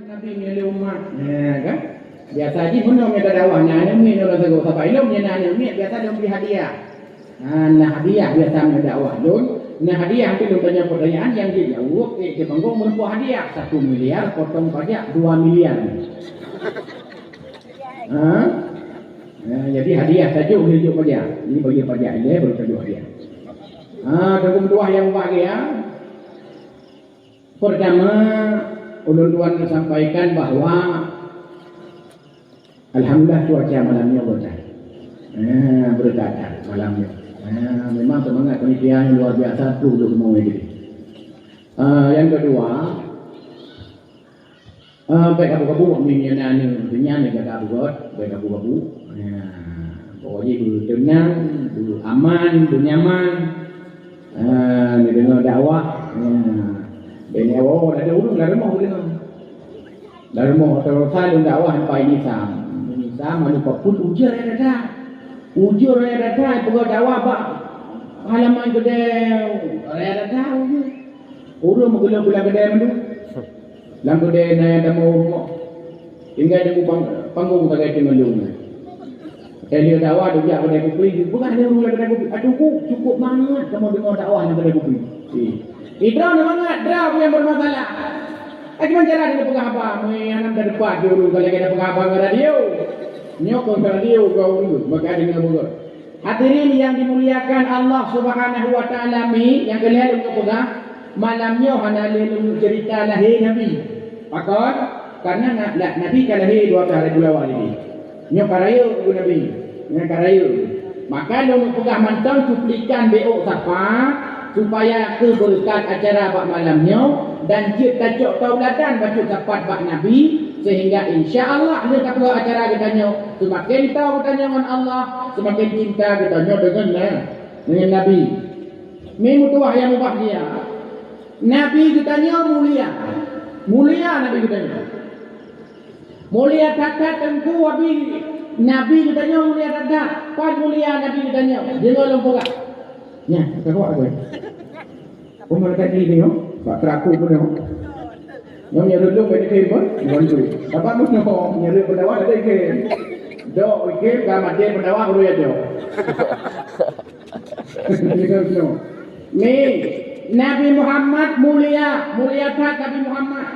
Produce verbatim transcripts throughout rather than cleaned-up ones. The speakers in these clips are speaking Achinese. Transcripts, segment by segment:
Nabi nyoe lé umat. Nah, kan? Biasa jih meunyoe mita dakwah, na aneuk miet nyoe lôn sagoe, sabab ilôn nyoe na aneuk miet, biasa lôn bri hadiah. Ha, na hadiah biasa meunyoe dakwah lôn. Na hadiah, tapi lôn tanyong peutanyaan nyang jijaweueb, eh, di banggong meureumpok hadiah. Satu miliar, potong pajak dua miliar. Ha? Ha, jadi hadiah tajok, jijok pajak. Ini bagi pajak ilée, baru tajok hadiah. Ha, teungku meutuah nyang mubahagia. Pertama, ulôn tuan sampaikan bahwa alhamdulillah cuaca malam nyoe berkah. Ah, berkah malam nyoe. Ah, memang semangat panitia yang luar biasa tu untuk semua ini. Ah, yang kedua, ah, baik kabu-kabu, amin ya nani, dunia ni jaga bugot, baik kabu-kabu. Ah, pokoknya bu tenang, bu aman, bu nyaman. Ha, neudeungoe dakwah. Ha. Bèk neuwoe, ladôm ureueng lam rumoh geudeungoe. Lam rumoh, atau sa lôn dakwah sampai Nisam. Nisam, lalu papeuen ujeuen raya data. Ujeuen raya data, peugah dakwah bak halaman keudè raya data ujeuen. Ureueng meugeuleuh bak keudè mandum. Lam keudè na nyang tamong rumoh. Tinggai di pang-, panggong sagai teungeulung. Teuh lheueh dakwah, geujak keudè kupi, geupeugah lé ureueng lam keudè kupi, "Aduh, Teungku, cukup mangat kamoe deungoe dakwah lam keudè kupi." Ih. Idroe na mangat, droe nyang bermasalah. Ai, kiban cara neupeugah haba, meunan teudepak di ureueng ka lagèe neupeugah haba ngon radio. Nyoe kon radio keu ureueng, maka deungoe beugöt. Hadirin yang dimuliakan Allah Subhanahu wa Ta'ala, mi, nyang keu lhèe lôn peugah, malam nyoe hana lé lôn cerita lahé Nabi. Pakon? Karena na-, na-, Nabi ka lahé dua belas Rabiul Awal nyoe. Nyoe ka rayeuk keu Nabi. Nyoe ka rayeuk. Maka lôn peugah mantong cuplikan B O Sapa, supaya keu beureukat acara bak malam nyoe dan jeuet tacok tauladan bacut sapat bak Nabi, sehingga insya Allah lheueh tapeugah acara geutanyoe, seumaken tho geutanyoe ngon Allah, seumaken cinta geutanyoe deungon na-, deungon Nabi. Mi meutuah nyang mubahgia, Nabi geutanyoe mulia. Mulia Nabi geutanyoe. Mulia that-that Teungku, Abi. Nabi geutanyoe mulia that-that. Pat mulia Nabi geutanyoe? Deungoe lôn peugah. Nyan, ka kuat aku. Peue malaikat Jibril nyoe, bak teuraku pun nyoe. Nyoe meunyoe reudong bak dikém pun, bantu. Saban pun nyoe, meunyoe reudong pendawa ada dikém. Dok dikém, ka maté pendawa baru ya jok. Ni, Nabi Muhammad mulia, mulia that Nabi Muhammad.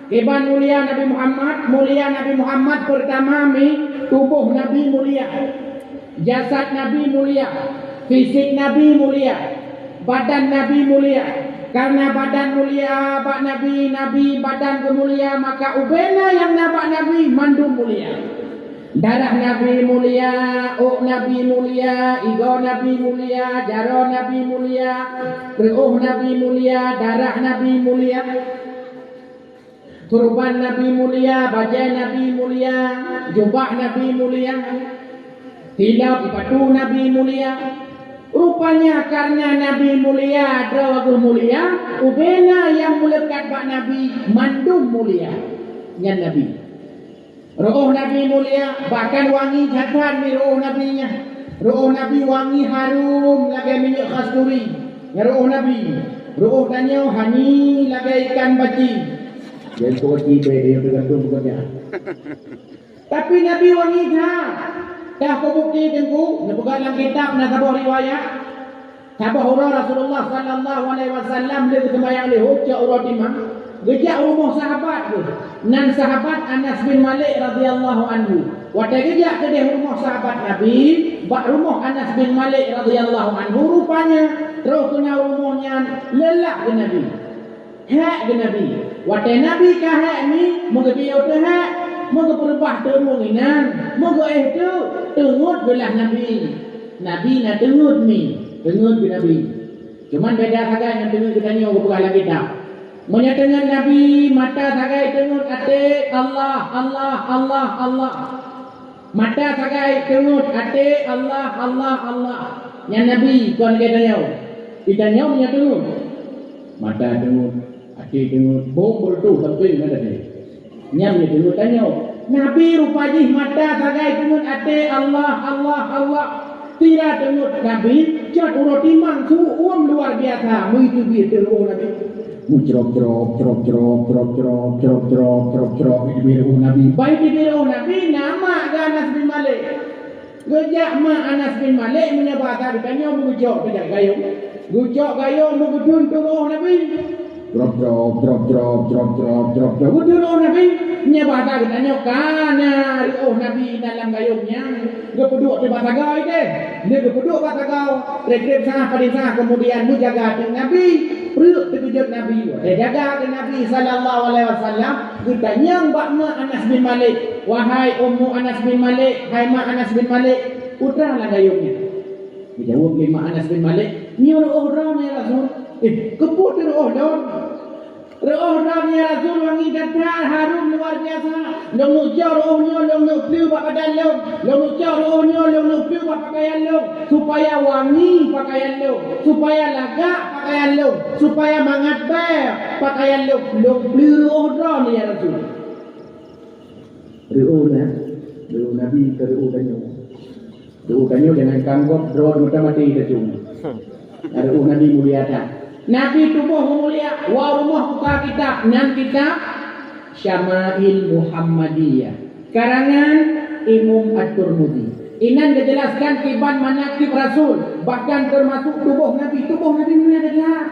Kiban mulia Nabi Muhammad, mulia Nabi Muhammad pertama mi tuboh Nabi mulia. Jasad Nabi mulia, fisik Nabi mulia, badan Nabi mulia. Karena badan mulia bak Nabi, Nabi badan geumulia, maka ubena nyang na bak Nabi mandum mulia. Darah Nabi mulia, ôk Nabi mulia, igoe Nabi mulia, jaroe Nabi mulia, reuôh Nabi mulia, darah Nabi mulia. Turban Nabi mulia, bajèe Nabi mulia, jubah Nabi mulia, silop sipatu Nabi mulia. Rupanya karena Nabi mulia, droe geuh mulia, ubena nyang meuleukat bak Nabi mandum mulia. Nyan Nabi. Reuôh Nabi mulia, bahkan wangi that-that mi reuôh Nabi nyan. Reuôh Nabi wangi harum lagèe minyeuk kasturi. Nyan reuôh Nabi. Reuôh tanyoe hani lagèe ikan baci. Jadi, tu baci bèk dia tergantung pekerjaan. Tapi Nabi wangi that. Dah teubukti Teungku, neupeugah lam kitab na saboh riwayat. Saboh uroe Rasulullah sallallahu alaihi wasallam lheueh geuseumbahyang leuhô cok uroe timang, geujak u rumoh sahabat geuh, nan sahabat Anas bin Malik radhiyallahu anhu. Watèe geujak keudeh u rumoh sahabat Nabi, bak rumoh Anas bin Malik radhiyallahu anhu, rupanya troh keunoe u rumoh nyan leulak keu Nabi. Hék geuh Nabi. Watèe Nabi ka hék mi, meugeubiyeu teuh hék, meugeupeurubah teuh rueng inan, meugeuéh teuh, teungeut geuh lah Nabi. Nabi na teungeut mi, teungeut geuh Nabi. Cuman beda sagai ngon teungeut geutanyoe geupeugah lam kitab. Meunyoe teungeut Nabi, mata sagai teungeut até, Allah, Allah, Allah, Allah. Mata sagai teungeut até, Allah, Allah, Allah. Nyan Nabi kon lagèe tanyoe. Di tanyoe meunyoe teungeut, mata teungeut, até teungeut, bông beureutoh sampéng na tadi. Nyan meunyoe teungeut tanyoe. Nabi rupa jih mata sagai teungeut até, Allah, Allah, Allah. Sira teungeut Nabi, cot uroe timang su uem luar biasa, meuteubiet teuh reuôh Nabi. Meucrok-crok, crok-crok, crok-crok, crok-crok, crok-crok, meuteubiet reuôh Nabi. Bah teubiet reuôh Nabi, na mak geuh Anas bin Malik. Geujak mak Anas bin Malik, meunyoe basa geutanyoe, meugeucok geujak gayông. Geucok gayông, meugeutheun teuh reuôh Nabi. Crok-crok, crok-crok, crok-crok, crok-crok. Geutheun reuôh Nabi. Nyan basa geutanyoe ka na reuôh Nabi dalam gayông nyan. Geupeuduek teuma sagai teuh. Lheueh geupeuduek bak sagai, treb-treb sagai padum sagai, keumudian meujaga ateueh Nabi. Preuk teukeujot Nabi. Watèe jaga ateueh Nabi sallallahu alaihi wasallam, geutanyong bak mak Anas bin Malik, "Wahai ummu Anas bin Malik, hai mak Anas bin Malik, peue teuma lam gayông nyan?" Geujaweueb lé mak Anas bin Malik, "Nyoe reuôh droeneuh, ya Rasul." "Eh, keupeue teuh reuôh lôn?" "Reuôh droeneuh, ya Rasul, wangi that-that, harum luar biasa. Lôn neuk cok reuôh nyoe, lôn neuk pleue bak badan lôn. Lôn neuk cok reuôh nyoe, lôn neuk pleue bak pakaian lôn, supaya wangi pakaian lôn, supaya lagak pakaian lôn, supaya mangat bèe pakaian lôn. Lôn pleue reuôh droeneuh, ya Rasul." Reuôh na, reuôh Nabi keu reuôh tanyoe. Reuôh tanyoe jangankan gob, droe meuta maté tacung. Reuôh Nabi mulia that. Nabi tuboh mulia, woe rumoh buka kitab, nyan kitab Syama'il Muhammadiyah, karangan Imam At-Tirmidzi. Inan geujelaskan kiban manaqib Rasul, bahkan teumasuk tuboh Nabi. Tuboh Nabi mulia that.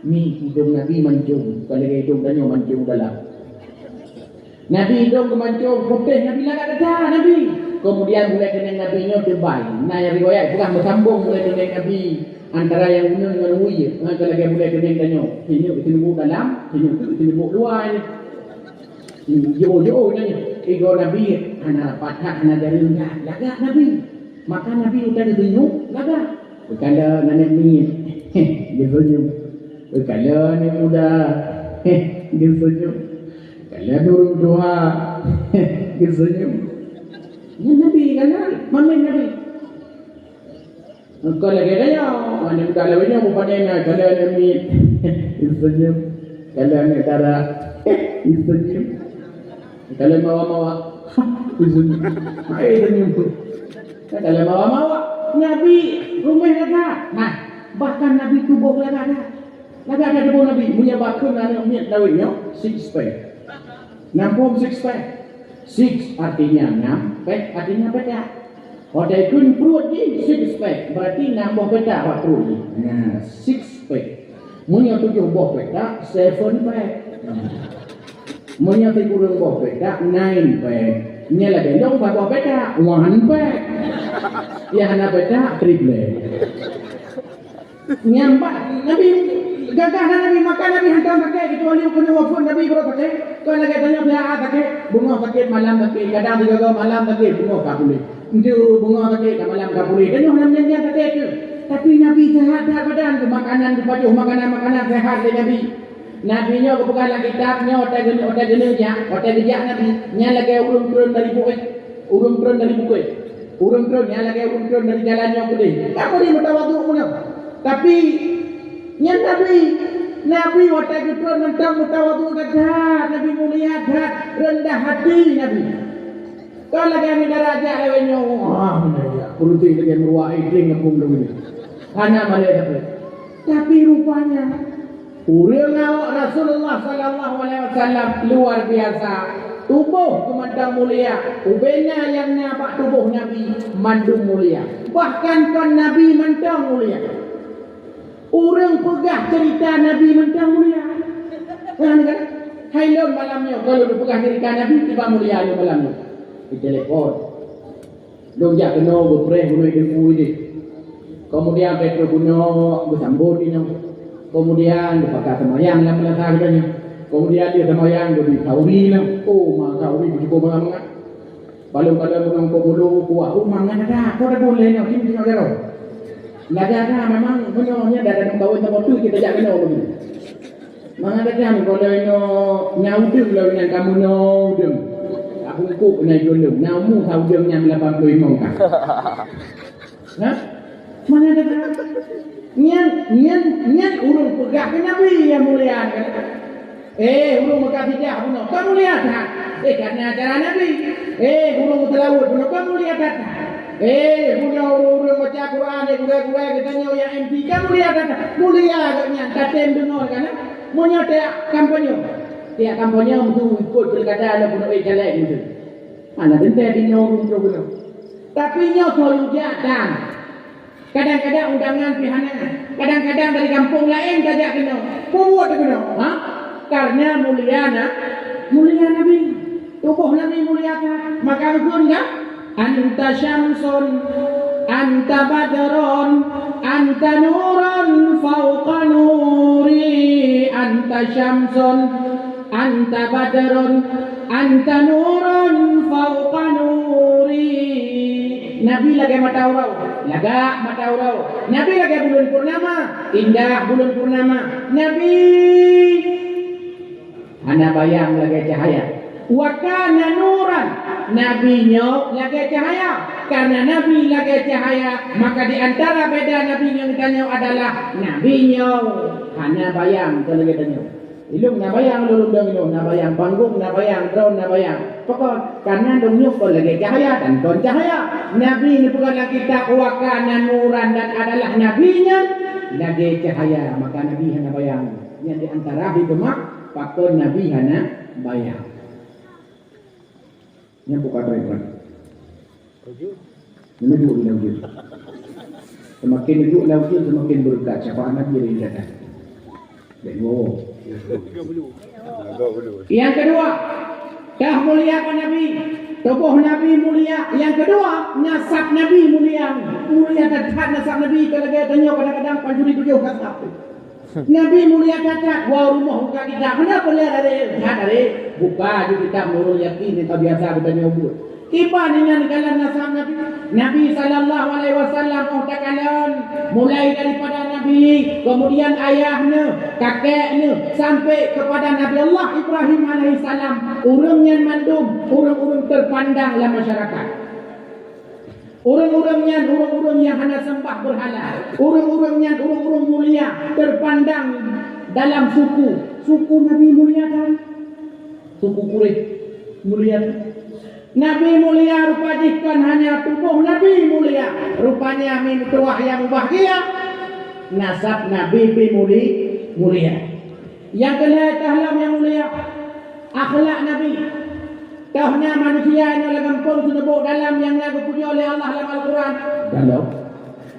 Mi idông Nabi mancung, bukan lagèe idông tanyoe mancung dalam. Nabi idông geumancung putéh, Nabi lagak that-that Nabi. Keumudian bulèe keunèng Nabi nyoe teubai. Na nyang riwayat peugah meusambong bulèe keunèng Nabi antara nyang uneun ngon wie, ngon lagèe bulèe keunèng tanyoe. Sineuk seuneubok dalam, sineuk teuk seuneubok luwa. Yo-yo nyan, igoe Nabi hana rapat that, hana jareueng that, lagak Nabi. Maka Nabi udah geusenyum, lagak. Geukalon aneuk miet, geusenyum. Geukalon aneuk muda, geusenyum. Geukalon ureueng tuha, geusenyum. Nyan Nabi kan, mamèh Nabi. Engkau lagèe tanyoe, aneuk muda lagèe nyoe, bupanèe na, kalon aneuk miet, geusenyum. Kalon aneuk dara, geusenyum. Kalon mawa-mawa, geusenyum. Hai senyum. Kalon mawa-mawa, Nabi ruméh lagak. Nah, bahkan Nabi tuboh lagak that. Lagak that tuboh Nabi, meunyoe bak kheun aneuk miet lawét nyoe, six pack. Nam phôn six pack. Six artinya enam, pack artinya petak. Watèe kheun pruet jih six pack, berarti nam boh petak bak pruet jih. Nah, six pack. Meunyoe tujoh boh petak, seven pack. Meunyoe sikureueng boh petak, nine pack. Nyan lagèe lôn pat boh petak, one pack. Nyang hana petak, triplek. Nyan bah Nabi gagah that Nabi, maka Nabi hantom sakét, kecuali keuneuk wafeuet Nabi baru sakét. Kon lagèe tanyoe biasa sakét, beungoh sakét, malam sakét, kadang sigoe-goe malam sakét, beungoh ka puléh. Enteuk beungoh sakét, ka malam ka puléh. Tanyoe hana meunyan sakét tu. Tapi Nabi sehat that badan tu, makanan geupajoh, makanan-makanan sehat lé Nabi. Nabi nyoe geupeugah lam kitab nyoe, watèe geuneuk, watèe geuneuk jak, watèe geujak Nabi, nyan lagèe ureueng treun dari bukét. Ureueng treun dari bukét. Ureueng treun nyan lagèe ureueng treun dari jalan nyoe keudéh. Ka bri meutawadhu meunoe. Tapi nyan Nabi, Nabi watèe geutreun mantong meutawadhu that, Nabi mulia that, rendah hati Nabi. Kon lagèe aneuk dara jak lawét nyoe, wah, mulia. Peuruti lagèe meuruwa, eh, teuh ngepung lôn nyoe. Hana malèe sapeue. Tapi rupanya, ureueng awak Rasulullah sallallahu alaihi wasallam luar biasa. Tuboh keumantöng mulia, ubena nyang na bak tuboh Nabi mandum mulia. Bahkan kon Nabi mantong mulia. Ureueng peugah ceurita Nabi mantong mulia. Nah, ni kan? Hai lôn malam nyoe, kon lôn peugah ceurita Nabi, kiban mulia lôn malam nyoe. Ditelepon. Lôn jak keunoe geupreh bunoe Teungku idéh. Keumudian Petrus bunoe geusambot inoe. Keumudian geupaksa seumayang lam meunasah geutanyoe. Keumudian lheueh seumayang geubri khauri lah. Oh, ma khauri beujeuet mangat-mangat. Balon-balon bunoe kok bulu kuah. Oh, mangat that. Kok tabôn lé nyoe, keuneuk teurimong jaroe. Lagak that memang bunoe nyan dah, dah kawén saboh teuk, kita jak keunoe bunoe. Mangat that, kalau inoe nyan udeueng, lôn nyan ka meunoe udeueng. Ka bungkôk na idulông, na umu sa udeueng nyan lapan ploh limong ka. Hah? Mangat that? Nyan, nyan, nyan ureueng peugah keu Nabi nyang mulia kan? Eh, ureueng meukasideh bunoe, ka mulia that. Eh, karena acara Nabi. Eh, ureueng meuseulaweuet bunoe, ka mulia that. Eh, meunyoe ureueng-ureueng baca Quran, eh, gurèe-gurèe geutanyoe nyang M T, kan mulia that, mulia geuh nyan, tatem deungoe kan, eh? Meunyoe tiep kampanye, tiep kampanye meusu ikot pilkada lom peunoh, eh, caleg meusu. Hana teuntèe di nyoe ureueng tu keunoe. Tapi nyoe thon lujah dan kadang-kadang undangan pih hana, kadang-kadang dari kampung laén tajak keunoe. Peue buet keunoe? Ha? Karena mulia na-, mulia Nabi. Tuboh Nabi mulia that. Maka geukheun kan? Anta syamsun, anta badrun, anta nurun fauqa nuri, anta syamsun, anta badrun, anta nurun fauqa nuri. Nabi lagèe mata uroe, lagak mata uroe. Nabi lagèe buleuen purnama, indah buleuen purnama. Nabi hana bayang lagèe cahaya. Wa kana nuran, Nabi nyoe lagèe cahaya. Karena Nabi lagèe cahaya, maka di antara beda Nabi ngon geutanyoe adalah Nabi nyoe hana bayang kon lagèe tanyoe. Ilôn na bayang lôn dong ilôn, na bayang panggong, na bayang droe, na bayang. Pakon? Karena lôn nyoe kon lagèe cahaya dan kon cahaya. Nabi neupeugah lam kitab, "Wa kana nuran," dan adalah Nabi nyan lagèe cahaya. Maka Nabi hana bayang. Nyan di antara hikmah pakon Nabi hana bayang. Nyan bukan preman. Nyan duek lam ujeuen. Semakin duek lam ujeuen, semakin berkat syafaat Nabi dari datang. Dek dua. Nyang keudua, dah mulia bak Nabi. Tuboh Nabi mulia. Nyang keudua, nasab Nabi mulia. Mulia that-that nasab Nabi, ka lagèe tanyoe kadang-kadang pancuri tujoh nasab. Nabi mulia that-that, woe rumoh buka kitab. Hana peureulèe lari that lari, buka ju kitab Nurul Yakin nyang ka biasa geutanyoe buet. Kiban inan galak nasab Nabi. Nabi sallallahu alaihi wasallam 'oh takalon, mulai daripada Nabi, kemudian ayah neuh, kakek neuh, sampai kepada Nabi Allah Ibrahim alaihissalam, ureueng nyan mandum ureueng-ureueng terpandang lam masyarakat. Ureueng-ureueng nyan ureueng-ureueng nyang hana seumbah beurhala. Ureueng-ureueng nyan ureueng-ureueng mulia, terpandang dalam suku. Suku Nabi mulia that. Suku Quraisy mulia that. Nabi mulia rupa jih kon hanya tuboh Nabi mulia. Rupanya meutuah nyang bahgia, nasab Nabi pih muli-, mulia. Nyang keulhèe teuh lom nyang mulia, akhlak Nabi. Toh na manusia nyang lam gampông seuneubok dalam nyang na geupujoe lé Allah lam Al-Quran? Galom.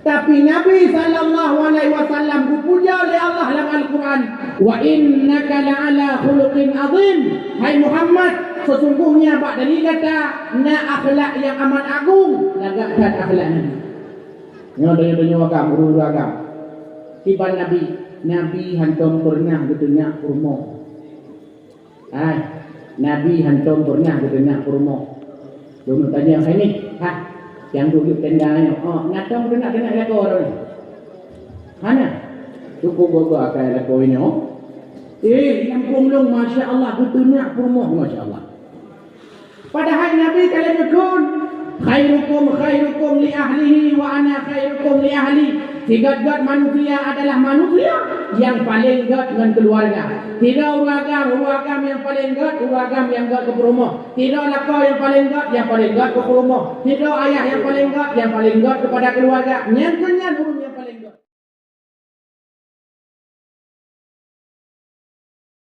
Tapi Nabi sallallahu alaihi wasallam geupujoe lé Allah lam Al-Quran, "Wa innaka la'ala khuluqin azim." Hai Muhammad, sesungguhnya bak diri gata na akhlak nyang amat agung, lagak that akhlak Nabi. Nyoe tanyoe-tanyoe agam, ureueng-ureueng agam. Kiban Nabi, Nabi hantom peureunah geuteunyak peurumoh. Hai, Nabi hantom peureunah geuteunyak peurumoh. Lôn tanyong, "Hai ni, ha, nyang duek tenda nyoe, oh, na tom geuteunyak-teunyak lakoe droe?" Hana. Cukup gobak akai lakoe nyoe. Eh, lam gampông lôn, masya Allah, geuteunyak peurumoh, masya Allah. Padahai Nabi ka lheueh geukheun, "Khairukum khairukum li ahlihi wa ana khairukum li ahli." Sigöt-göt manusia adalah manusia nyang paleng göt ngon keuluwarga. Sidroe ureueng agam, ureueng agam nyang paleng göt, ureueng agam nyang göt keu peurumoh. Sidroe lakoe nyang paleng göt, nyang paleng göt keu peurumoh. Sidroe ayah nyang paleng göt, nyang paleng göt keupada keuluwarga. Nyan keuh nyan ureueng nyang paleng göt.